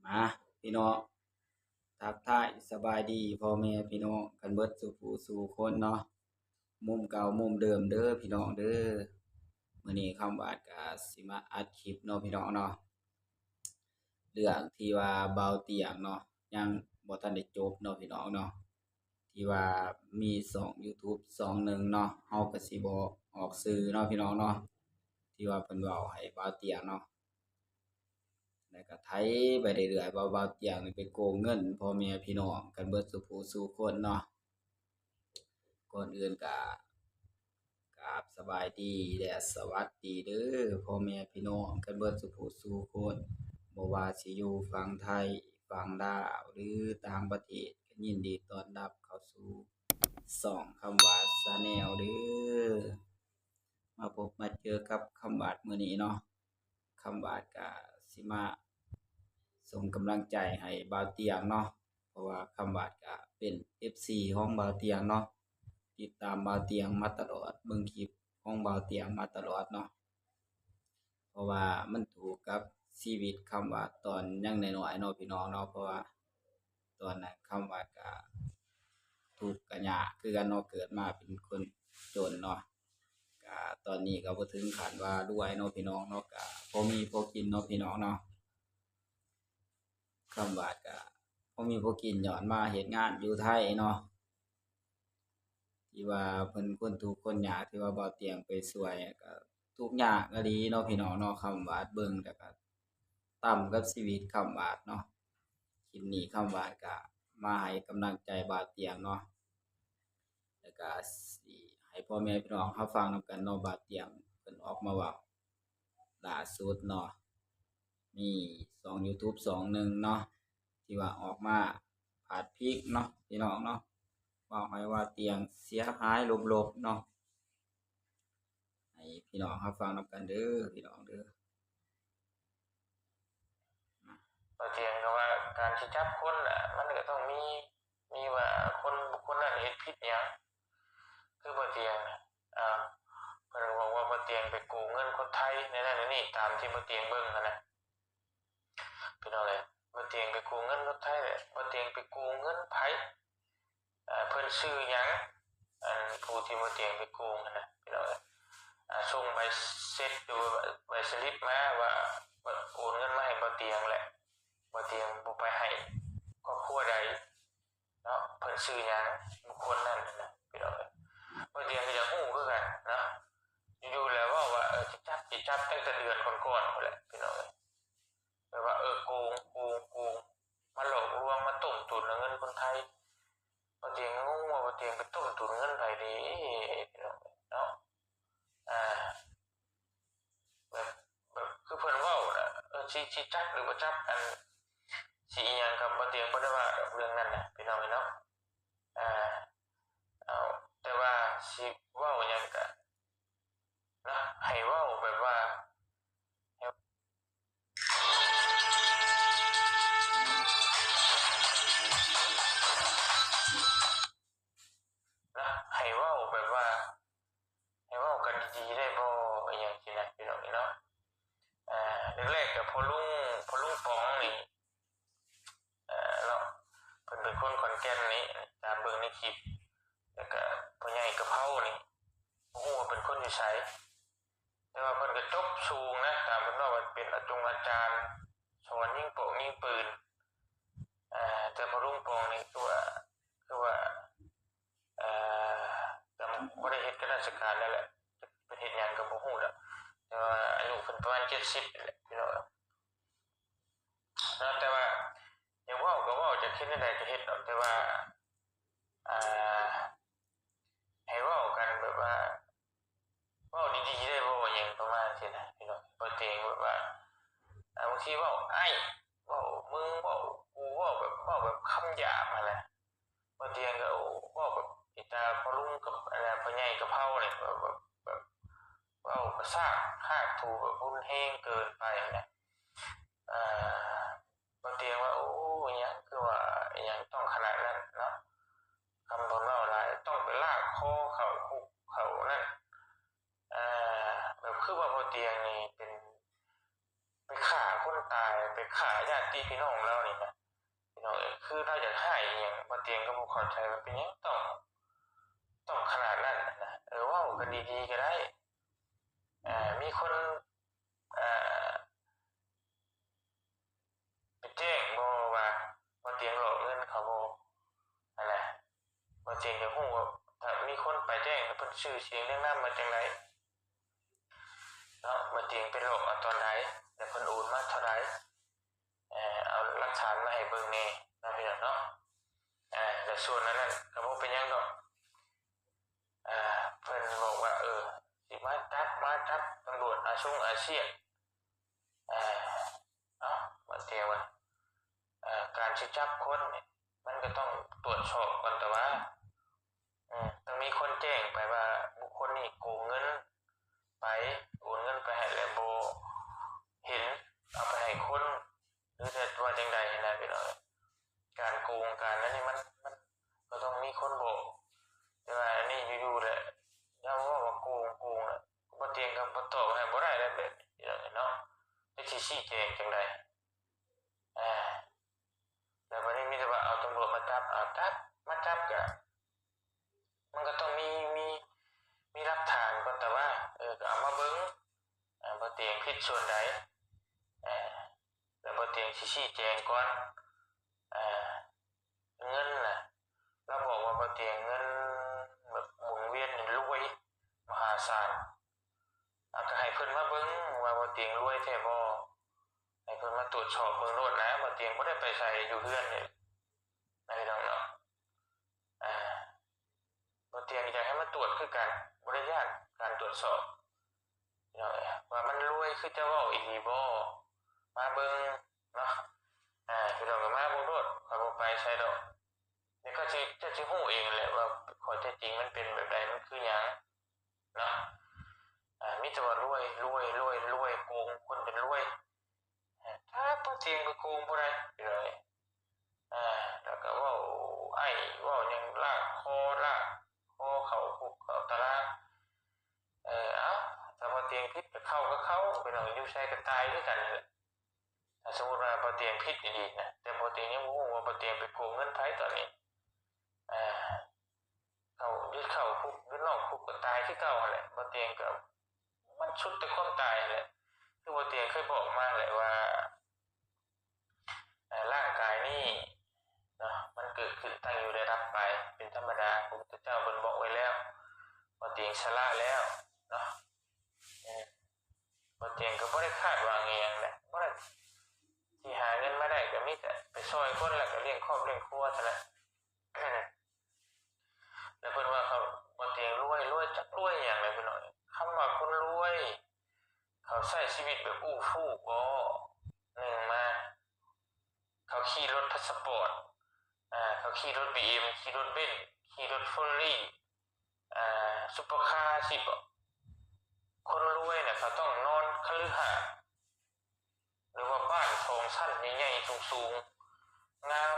ມາພີ່ນ້ອງ ທັກທາຍສະບາຍດີພໍ່ແມ່ພີ່ນ້ອງກັນເບິດສູ່ຜູ້ສູ່ຄົນເນາະ ມຸມເກົ່າມຸມເດີມເດີພີ່ນ້ອງເດີ. ມື້ນີ້ຄຳຫວາດກະຊິມາອັດຄລິບເນາະພີ່ນ້ອງເນາະ ເລື່ອງທີ່ວ່າບ່າວຕຽງເນາະ ຍັງບໍ່ທັນໄດ້ຈົບເນາະພີ່ນ້ອງເນາະ ທີ່ວ່າມີຊ່ອງຢູທູບຊ່ອງໜຶ່ງເນາະ ເຮົາກະຊິບໍ່ອອກຊື່ເນາະພີ່ນ້ອງເນາະ ທີ່ວ່າເພິ່ນເວົ້າໃຫ້ບ່າວຕຽງເນາະ ແລ້ວກະໄຖໄປເລື້ອຍໆ ວ່າບ່າວຕຽງນີ້ໄປໂກງເງິນພໍ່ແມ່ພີ່ນ້ອງກັນເບິດສູ່ຜູ້ສູ່ຄົນເນາະ. ກ່ອນອື່ນກະກາບສະບາຍດີ ແລະ ສະຫວັດດີເດີພໍ່ແມ່ພີ່ນ້ອງກັນເບິດສູ່ຜູ້ສູ່ຄົນ ບໍ່ວ່າຊິຢູ່ຝັ່ງໄທ ຝັ່ງລາວ ຫຼື ຕ່າງປະເທດ ກະຍິນດີຕ້ອນຮັບເຂົ້າສູ່ຊ່ອງຄຳຫວາດ Channel ເດີ. ມາພົບມາເຈີກັບຄຳຫວາດມື້ນີ້ເນາະ ຄຳຫວາດກະຊິມາສົ່ງກຳລັງໃຈໃຫ້ບ່າວຕຽງເນາະ ເພາະວ່າຄຳຫວາດກະເປັນເອັຟຊີຂອງບ່າວຕຽງເນາະ ຕິດຕາມບ່າວຕຽງມາຕະຫຼອດ ເບິ່ງຄລິບຂອງບ່າວຕຽງມາຕະຫຼອດເນາະ ເພາະວ່າມັນຖືກກັບຊີວິດຄຳຫວາດຕອນຍັງນ້ອຍໆເນາະພີ່ນ້ອງເນາະ ເພາະວ່າຕອນນັ້ນຄຳຫວາດກະທຸກກະຍາກຄືກັນເນາະ ເກີດມາເປັນຄົນຈົນເນາະ ກະຕອນນີ້ກະບໍ່ເຖິງຂັ້ນວ່າລວຍເນາະພີ່ນ້ອງເນາະ ກະພໍມີພໍກິນເນາະພີ່ນ້ອງເນາະ. ຄຳຫວາດກະພໍມີພໍກິນ ຍ້ອນມາເຮັດງານຢູ່ໄທເນາະ ທີ່ວ່າເພິ່ນຄົນທຸກຄົນຍາກ ທີ່ວ່າບ່າວຕຽງໄປຊ່ວຍ ກະທຸກຍາກອີ່ຫຼີເນາະພີ່ນ້ອງເນາະ. ຄຳຫວາດເບິ່ງແລ້ວກະຕ່ຳກັບຊີວິດຄຳຫວາດເນາະ. ຄລິບນີ້ຄຳຫວາດກະມາໃຫ້ກຳລັງໃຈບ່າວຕຽງເນາະ ແລ້ວກະຊິໃຫ້ພໍ່ແມ່ພີ່ນ້ອງເຮົາຟັງນຳກັນເນາະ ບ່າວຕຽງເພິ່ນອອກມາເວົ້າລ່າສຸດເນາະ ມີຊ່ອງຢູທູບຊ່ອງໜຶ່ງເນາະ ທີ່ວ່າອອກມາພາດພິງເນາະພີ່ນ້ອງເນາະ ເວົ້າໃຫ້ບ່າວຕຽງເສຍຫາຍລົບໆເນາະ ໃຫ້ພີ່ນ້ອງເຮົາຟັງນຳກັນເດີພີ່ນ້ອງເດີ. ບ່າວຕຽງກະວ່າການຊິຈັບຄົນນະ ມັນກະຕ້ອງມີ ມີວ່າຄົນບຸກຄົນນັ້ນເຮັດຜິດຫຍັງ ຄືບ່າວຕຽງນະ ເອີ ເພິ່ນບອກວ່າບ່າວຕຽງໄປກູ້ເງິນຄົນໄທ ແນວນັ້ນແນວນີ້ ຕາມທີ່ບ່າວຕຽງເບິ່ງຫັ້ນນະ ພີ່ນ້ອງເອີຍ. ບ່າວຕຽງໄປກູ້ເງິນຄົນໄທແຫຼະ ບ່າວຕຽງໄປກູ້ເງິນໃຜ ເອີ ເພິ່ນຊື່ຫຍັງ ອັນຜູ້ທີ່ບ່າວຕຽງໄປກູ້ຫັ້ນນະ ພີ່ນ້ອງເອີຍ. ອ່າ ສົ່ງໃບເຊັກ ຫຼືວ່າໃບສະລິບມາວ່າ ວ່າໂອນເງິນມາໃຫ້ບ່າວຕຽງແຫຼະ ບ່າວຕຽງບໍ່ໄປໃຫ້ຄອບຄົວໃດ ເນາະ ເພິ່ນຊື່ຫຍັງ ບຸກຄົນນັ້ນນະ ພີ່ນ້ອງເອີຍ. ບ່າວຕຽງກະຢາກຮູ້ຄືກັນເນາະ ຢູ່ໆແລ້ວເວົ້າວ່າ ເອີ ຊິຈັບ ຊິຈັບ ຕັ້ງແຕ່ເດືອນກ່ອນໆພຸ້ນແຫຼະ ພີ່ນ້ອງເອີຍ. ແບບວ່າ ເອີ ໂກງ ໂກງ ໂກງ ມາຫຼອກລວງ ມາຕົ້ມຕຸນເອົາເງິນຄົນໄທ. ບ່າວຕຽງງົງວ່າບ່າວຕຽງໄປຕົ້ມຕຸນເງິນໃຜເດ ພີ່ນ້ອງເອີຍເນາະ. ອ່າ ແບບ ແບບຄືເພິ່ນເວົ້ານະ ເອີ ຊິ ຊິຈັບຫຼືບໍ່ຈັບ ອັນ ຊິອີ່ຫຍັງກະ ບ່າວຕຽງບໍ່ໄດ້ວ່າດອກເລື່ອງນັ້ນນະ ພີ່ນ້ອງເອີຍເນາະ. ອ່າ ເອົາ ແຕ່ວ່າຊິເວົ້າຫຍັງກະ ນະ ໃຫ້ເວົ້າແບບວ່າ ໃຫ້ ນະ ໃຫ້ເວົ້າແບບວ່າ ໃຫ້ເວົ້າກັນດີໆໄດ້ບໍ່ ອີ່ຫຍັງຊີ້ນະ ພີ່ນ້ອງເນາະ. ເອີ ແລກໆກະພໍ່ລຸງ ພໍ່ລຸງປອງນີ້ ເອີ ເນາະ ເພິ່ນເປັນຄົນຂອນແກ່ນນີ້ ຕາມເບິ່ງໃນຄລິບ ແລ້ວກະພໍ່ໃຫຍ່ກະເພົານີ້ ບໍ່ຮູ້ວ່າເປັນຄົນຢູ່ໃສ ແຕ່ວ່າເພິ່ນກະຈົບສູງນະ ຕາມເພິ່ນເວົ້າວ່າເປັນອາຈົງອາຈານ ສອນຍິງປອກຍິງປືນ. ເອີ ແຕ່ພໍ່ລຸງປອງນີ້ຄືວ່າ ຄືວ່າ ເອີ ກະບໍ່ໄດ້ເຮັດການລາຊະການແລ້ວແຫຼະ ເປັນເຮັດຫຍັງກະບໍ່ຮູ້ແຫຼະ ແຕ່ວ່າອາຍຸເພິ່ນປະມານເຈັດສິບນີ້ແຫຼະ ພີ່ນ້ອງເອີຍ. ເນາະ ແຕ່ວ່າຢາກເວົ້າກະເວົ້າ ຢາກເຮັດແນວໃດກະເຮັດດອກ ແຕ່ວ່າ ອ່າ ໃຫ້ເວົ້າກັນແບບວ່າ ເວົ້າດີໆໄດ້ບໍ່ ຫຍັງປະມານຊີ້ນະ ພີ່ນ້ອງ. ບ່າວຕຽງແບບວ່າ ອ່າ ບາງທີເວົ້າອ້າຍ ເວົ້າມຶງ ເວົ້າກູ ເວົ້າແບບ ເວົ້າແບບຄຳຫຍາບຫັ້ນນະ. ບ່າວຕຽງກະເວົ້າແບບອີຕາພໍ່ລຸງກັບ ອັນນະ ພໍ່ໃຫຍ່ກະເພົານີ້ ແບບ ແບບ ແບບເວົ້າກະຊາກ ຮາກຖູ ແບບຮຸນແຮງເກີນໄປຫັ້ນນະ. ອ່າ ບ່າວຕຽງວ່າ ໂອ້ ອີ່ຫຍັງ ຄືວ່າອີ່ຫຍັງຕ້ອງຂະໜາດນັ້ນເນາະ ຄຳເພິ່ນເວົ້າຫຼາຍ ຕ້ອງໄປລາກຄໍເຂົ້າຄຸກເຂົ້ານັ້ນ. ອ່າ ແບບຄືວ່າບ່າວຕຽງນີ້ເປັນ ໄປຂ້າຄົນ ຕາຍ ໄປຂ້າຍາດຕິພີ່ນ້ອງລາວນີ້ນະ ພີ່ນ້ອງເອີຍ. ຄືລາວຢາກຮ້າຍອີ່ຫຍັງ ບ່າວຕຽງກໍບໍ່ເຂົ້າໃຈວ່າເປັນຫຍັງຕ້ອງ ຕ້ອງຂະໜາດນັ້ນນະ. ເອີ ເວົ້າກັນດີໆກໍໄດ້ ເອີ ມີຄົນ ເອີ ໄປແຈ້ງບໍ່ວ່າບ່າວຕຽງຫຼອກເງິນເຂົາບໍ່ ຫັ້ນນະ. ບ່າວຕຽງຢາກຮູ້ວ່າຖ້າມີຄົນໄປແຈ້ງ ເພິ່ນຊື່ສຽງເລື່ອງນາມມາຈັ່ງໃດເນາະ ບ່າວຕຽງໄປຫຼອກເອົາຕອນໃດ ແລ້ວເພິ່ນໂອນມາເທົ່າໃດ ເອີ ເອົາຫຼັກຖານມາໃຫ້ເບິ່ງແດ່ເນາະ ພີ່ນ້ອງເນາະ. ເອີ ແລ້ວສ່ວນອັນນັ້ນກໍບໍ່ເປັນຫຍັງດອກ ເອີ ເພິ່ນບອກວ່າ ເອີ ຊິມາຈັບ ມາຈັບ ຕຳຫຼວດອາຊົງອາຊຽນ ເອີ ເອົ້າ ບາດດຽວ ເອີ ການຊິຈັບຄົນນີ້ ມັນກໍຕ້ອງຕວດສອບກ່ອນ ແຕ່ວ່າ ເອີ ຕ້ອງມີຄົນແຈ້ງໄປວ່າ ບຸກຄົນນີ້ໂກງເງິນໄປ ໂອນເງິນໄປໃຫ້ແລ້ວບໍ່ເຫັນ ເອົາໄປໃຫ້ຄົນ ຫຼືວ່າຈັ່ງໃດຫັ້ນນະ ພີ່ນ້ອງ. ການໂກງການອັນນີ້ ມັນ ມັນກໍຕ້ອງມີຄົນບອກ ແຕ່ວ່າອັນນີ້ຢູ່ໆແຫຼະ ເຮົາເວົ້າວ່າໂກງ ໂກງແຫຼະ ບໍ່ຕຽງກໍບໍ່ຕອບໃຫ້ບໍ່ໄດ້ແຫຼະ ແບບນີ້ເນາະ ຈັກຊິຊີ້ແຈງຈັ່ງໃດ. ອາ ແລ້ວບັດນີ້ມີແຕ່ວ່າເອົາຕຳຫຼວດມາຈັບ ເອົາຈັບ ມາຈັບກະ ມັນກໍຕ້ອງມີ ມີ ມີຫຼັກຖານກ່ອນ ແຕ່ວ່າ ເອີ ກໍເອົາມາເບິ່ງ ອາ ບໍ່ຕຽງຜິດສ່ວນໃດ ອາ ແລ້ວບໍ່ຕຽງຊິຊີ້ແຈງກ່ອນ ອາ ເງິນນະ ລາວບອກວ່າບໍ່ຕຽງເງິນແບບໝູນວຽນນີ້ລວຍມະຫາສານ ອາ ກໍໃຫ້ເພິ່ນມາເບິ່ງວ່າບໍ່ຕຽງລວຍແທ້ບໍ່ ໃຫ້ເພິ່ນມາຕວດສອບເບິ່ງໂລດນະ ບໍ່ຕຽງບໍ່ໄດ້ໄປໃສ ຢູ່ເຮືອນນີ້ນະ ພີ່ນ້ອງເນາະ. ອາ ບໍ່ຕຽງຢາກໃຫ້ມາຕວດຄືກັນ ບໍ່ໄດ້ຢ້ານການຕວດສອບ ພີ່ນ້ອງເອີຍ ວ່າມັນລວຍຄືເຈົ້າເວົ້າອີ່ຫຼີບໍ່ ມາເບິ່ງເນາະ ອາ ພີ່ນ້ອງກໍມາເບິ່ງໂລດ ຂ້ອຍບໍ່ໄປໃສດອກ ດຽວເຂົາຊິ ເຈົ້າຊິຮູ້ເອງແຫຼະວ່າຂໍ້ເທັດຈິງມັນເປັນແບບໃດ ມັນຄືຫຍັງເນາະ ອາ ມີແຕ່ວ່າລວຍ ລວຍ ລວຍ ລວຍ ໂກງຄົນຈົນລວຍ ອາ ຖ້າບໍ່ຕຽງກໍໂກງບໍ່ໄດ້ ພີ່ນ້ອງເອີຍ ອາ ແລ້ວກໍເວົ້າໄອ້ເວົ້າຫຍັງ ລາກຄໍ ລາກຄໍເຂົ້າຄຸກເຂົ້າຕາລາງ ເອີ ເອົ້າ ຖ້າບໍ່ຕຽງຜິດກໍເຂົ້າກໍເຂົ້າ ພີ່ນ້ອງ ຢູ່ໃສກໍຕາຍຄືກັນຫັ້ນແຫຼະ. ຖ້າສົມມຸດວ່າບໍ່ຕຽງຜິດອີ່ຫຼີນະ ແຕ່ບໍ່ຕຽງຍັງບໍ່ຮູ້ວ່າບໍ່ຕຽງໄປໂກງເງິນໃຜຕອນນີ້ ອາ ເຂົ້າ ຢຸດເຂົ້າຄຸກ ຢຸດນອກຄຸກກໍຕາຍຄືເກົ່າຫັ້ນແຫຼະ ບໍ່ຕຽງກໍ ມັນສຸດແຕ່ຄວາມຕາຍຫັ້ນແຫຼະ ຄືບໍ່ຕຽງເຄີຍບອກມາແຫຼະວ່າ ເອີ ຮ່າງກາຍນີ້ເນາະ ມັນເກີດຂຶ້ນຕັ້ງຢູ່ແລະດັບໄປ ເປັນທຳມະດາ ພະພຸດທະເຈົ້າເພິ່ນບອກໄວ້ແລ້ວ ບໍ່ຕຽງຊະລາແລ້ວເນາະ ເອີ ບໍ່ຕຽງກໍບໍ່ໄດ້ຄາດຫວັງອີ່ຫຍັງແຫຼະ ບໍ່ໄດ້ຊິຫາເງິນມາໄດ້ ກໍມີແຕ່ໄປຊ່ອຍຄົນ ແລ້ວກໍລ້ຽງຄອບລ້ຽງຄົວເທົ່ານັ້ນ ແລ້ວເພິ່ນວ່າເຂົາ ບໍ່ຕຽງລວຍ ລວຍ ຈັກລວຍຫຍັງແຫຼະພີ່ນ້ອງ ຄຳວ່າຄົນລວຍ ເຂົາໃຊ້ຊີວິດແບບອູ້ຟູ້ບໍ່ ໜຶ່ງມາ ເຂົາຂີ່ລົດພາສປອດ ອາ ເຂົາຂີ່ລົດບີເອັມ ຂີ່ລົດເບັນ ຂີ່ລົດເຟີຣິ ອາ ຊຸບເປີຄາ ຊິບໍ ຄົນລວຍນະ ເຂົາຕ້ອງນອນຄະລືຫາດ ຫຼືວ່າບ້ານສອງຊັ້ນໃຫຍ່ໆ ສູງໆ ງາມ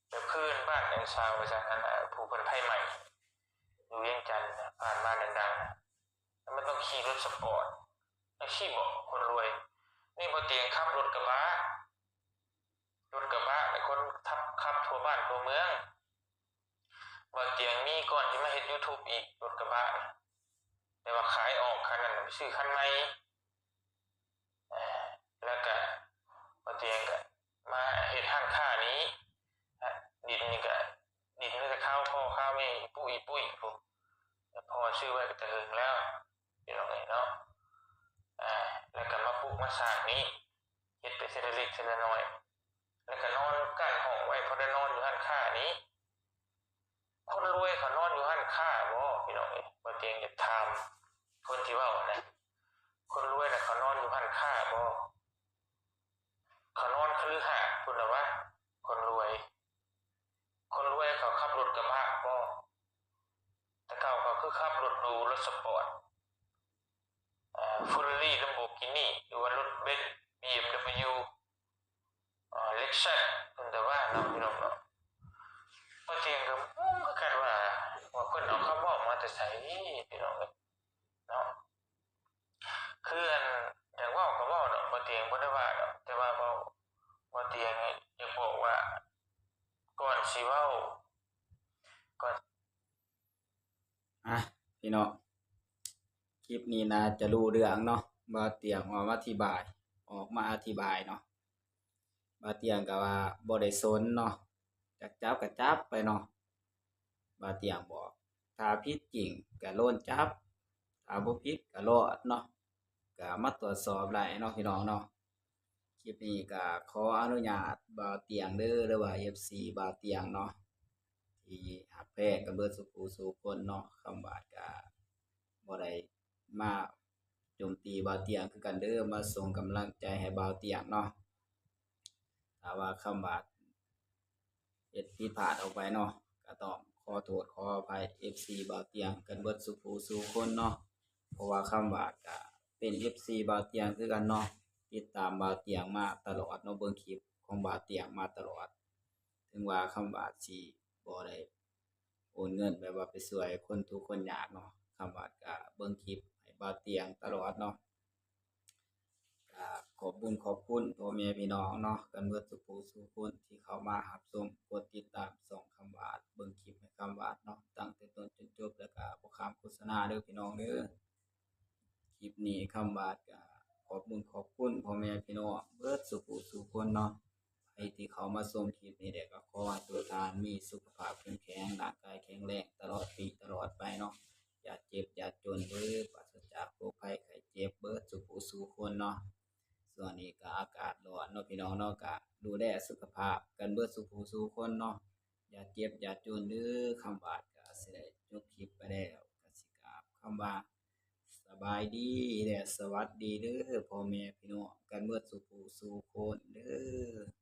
ແບບຄືບ້ານອັນຊາວວ່າຊັ້ນ ອັນ ອາ ຜູ້ເພິ່ນໄຟໄໝ້ຢູ່ວຽງຈັນນະ ຜ່ານມາດັງໆ ແລ້ວມັນຕ້ອງຂີ່ລົດສະປອດ ແລ້ວຂີ່ເບາະຄົນລວຍ ນີ້ບໍ່ຕຽງຂັບລົດກະບະ ລົດກະບະ ແລ້ວຄົນຂັບ ຂັບທົ່ວບ້ານທົ່ວເມືອງ ບໍ່ຕຽງມີກ່ອນທີ່ມາເຮັດຢູທູບອີກ ລົດກະບະ ແຕ່ວ່າຂາຍອອກຄັນນັ້ນ ໄປຊື້ຄັນໃໝ່ ອ່າ ແລ້ວກະ ບໍ່ຕຽງກະມາເຮັດຮ້ານຄ້ານີ້ ອ່າ ດິນນີ້ກະ ດິນນີ້ກະຄາວພໍ່ຄາວແມ່ ອີ່ປຸອີ່ປຸອີ່ພຸ້ນ ແລ້ວພໍ່ຊື້ໄວ້ກະແຕ່ເຫິງແລ້ວ ພີ່ນ້ອງເອີຍເນາະ ອ່າ ແລ້ວກະມາປຸກມາສ້າງນີ້ ເຮັດໄປເທື່ອລະເລັກເທື່ອລະນ້ອຍ ແລ້ວກະນອນກັ້ນຫ້ອງໄວ້ ພໍໄດ້ນອນຢູ່ຮ້ານຄ້ານີ້ ຄົນລວຍເຂົານອນຢູ່ຮ້ານຄ້າບໍ່ ພີ່ນ້ອງເອີຍ? ບໍ່ຕຽງຢາກຖາມຄົນທີ່ເວົ້າຫັ້ນນະ ຄົນລວຍນະເຂົານອນຢູ່ຮ້ານຄ້າບໍ່? ເຂົານອນຄະລືຫາດພຸ້ນລະວະ ຄົນລວຍ. ຄົນລວຍເຂົາຂັບລົດກະບະບໍ່? ແຕ່ເກົ່າເຂົາຄືຂັບລົດຫຼູ ລົດສະປອດ ເອີ ເຟີຣິ ລຳໂບກິນີ ຫຼືວ່າລົດເບັນ ບີເອັມດັບເບິນຢູ ເອີ ເລັກຊັສ ເພິ່ນກະວ່າເນາະ ພີ່ນ້ອງເນາະ. ບໍ່ຕຽງກໍງົງຄືກັນວ່າ ວ່າເພິ່ນເອົາຄຳເວົ້າມາແຕ່ໃສ ພີ່ນ້ອງເອີຍເນາະ. ຄືອັນ ຢາກເວົ້າກໍເວົ້າເນາະ ບໍ່ ຕຽງບໍ່ໄດ້ວ່າດອກ ແຕ່ວ່າເວົ້າ ບ່າວຕຽງຢາກບອກວ່າ ກ່ອນຊິເວົ້າ ກ່ອນ ອ່ະ ພີ່ນ້ອງ ຄລິບນີ້ໜ້າຈະຮູ້ເລື່ອງເນາະ ບ່າວຕຽງອອກມາອະທິບາຍ ອອກມາອະທິບາຍເນາະ. ບ່າວຕຽງກໍວ່າບໍ່ໄດ້ສົນເນາະ ຢາກຈັບກໍຈັບໄປເນາະ ບ່າວຕຽງບອກ ຖ້າຜິດຈິງກໍໂດນຈັບ ຖ້າບໍ່ຜິດກໍລອດເນາະ ກໍມາກວດສອບໄດ້ເນາະ ພີ່ນ້ອງເນາະ. ຄລິບນີ້ກໍຂໍອະນຸຍາດບ່າວຕຽງເດີ ຫຼືວ່າເອັຟຊີບ່າວຕຽງເນາະ ທີ່ຮັກແພງກັນເບິດສູ່ຜູ້ສູ່ຄົນເນາະ. ຄຳຫວາດກໍບໍ່ໄດ້ມາໂຈມຕີບ່າວຕຽງຄືກັນເດີ ມາສົ່ງກຳລັງໃຈໃຫ້ບ່າວຕຽງເນາະ. ຖ້າວ່າຄຳຫວາດເຮັດຜິດພາດອອກໄປເນາະ ກໍຕ້ອງຂໍໂທດຂໍອະໄພເອັຟຊີບ່າວຕຽງກັນເບິດສູ່ຜູ້ສູ່ຄົນເນາະ ເພາະວ່າຄຳຫວາດກໍເປັນເອັຟຊີບ່າວຕຽງຄືກັນເນາະ ຕິດຕາມບ່າວຕຽງມາຕະຫຼອດເນາະ ເບິ່ງຄລິບຂອງບ່າວຕຽງມາຕະຫຼອດ. ເຖິງວ່າຄຳຫວາດຊິບໍ່ໄດ້ໂອນເງິນແບບວ່າໄປຊ່ວຍຄົນທຸກຄົນຍາກເນາະ ຄຳຫວາດກໍເບິ່ງຄລິບໃຫ້ບ່າວຕຽງຕະຫຼອດເນາະ. ກໍຂອບບຸນຂອບຄຸນພໍ່ແມ່ພີ່ນ້ອງເນາະ ກັນເບິດສູ່ຜູ້ສູ່ຄົນທີ່ເຂົ້າມາຮັບຊົມ ກົດຕິດຕາມຊ່ອງຄຳຫວາດ ເບິ່ງຄລິບໃຫ້ຄຳຫວາດເນາະ ຕັ້ງແຕ່ຕົ້ນຈົນຈົບ ແລ້ວກໍບໍ່ຂ້າມໂຄສະນາເດີພີ່ນ້ອງເດີ. ຄລິບນີ້ຄຳຫວາດກໍຂອບບຸນຂອບຄຸນພໍ່ແມ່ພີ່ນ້ອງເບິດສູ່ຜູ້ສູ່ຄົນເນາະ ໃຜທີ່ເຂົ້າມາຊົມຄລິບນີ້ແຫຼະ ກໍຂໍໃຫ້ທຸກທ່ານມີສຸຂະພາບເຂັ້ມແຂງ ຮ່າງກາຍແຂງແຮງຕະຫຼອດປີຕະຫຼອດໄປເນາະ ຢ່າເຈັບຢ່າຈົນເດີ ປາສະຈາກໂລກໄພໄຂ້ເຈັບເບິດສູ່ຜູ້ສູ່ຄົນເນາະ. ຊ່ວງນີ້ກໍອາກາດຮ້ອນເນາະພີ່ນ້ອງເນາະ ກໍດູແລສຸຂະພາບກັນເບິດສູ່ຜູ້ສູ່ຄົນເນາະ ຢ່າເຈັບຢ່າຈົນເດີ. ຄຳຫວາດກໍຊິໄດ້ຈົບຄລິບໄປແລ້ວ ກໍຊິກາບຄຳວ່າ ສະບາຍດີ ແລະ ສະຫວັດດີເດີ ພໍ່ແມ່ພີ່ນ້ອງກັນເບິດສູ່ຜູ້ສູ່ຄົນເດີ.